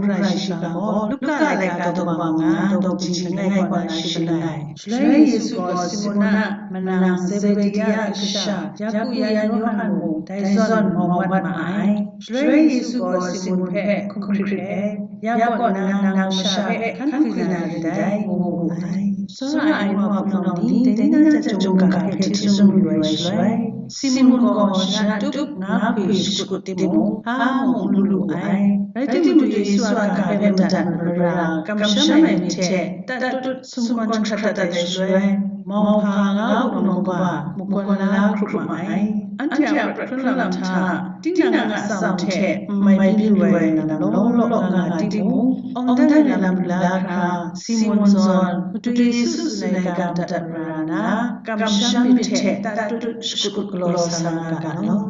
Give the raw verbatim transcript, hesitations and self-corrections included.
Hpung rai shiga gaw, Luka laika daw manga daw kaji langai kaw na shing ai. Shaloi Yesu gaw Simon a manang Zebedi a kasha Yaku yan Yawhan mung dai zawn mau mat ma ai. Shaloi Yesu gaw Simon hpe hkum hkrit e, "Ya gaw nang, nang masha hpe hkan hkwi na re dai," ngu wu ai. Tsawra ai nu a hpunau ni dai ni na hta chyawm ga hpe hti sum yu ai shaloi, Simon gaw shi a tup nga hpwi shakut timung, hpa mung n lu lu ai. Rai timung, Yesu a ga hpe madat mara, kamsham ai myit hte tatut sumgawn hkrat dat ai shaloi, mauhpa nga u nau kaba makawn la hkrup ma ai. Anhte a prat hkrun lam hta, tinang a atsam hte n mai byin lu ai lam law law nga nga timung, awng dan ai lam lu la hkra, Simon zawn, Madu Yesu tsun ai ga madat mara na, kamsham myit hte tatut shakut galaw sa nga ga law.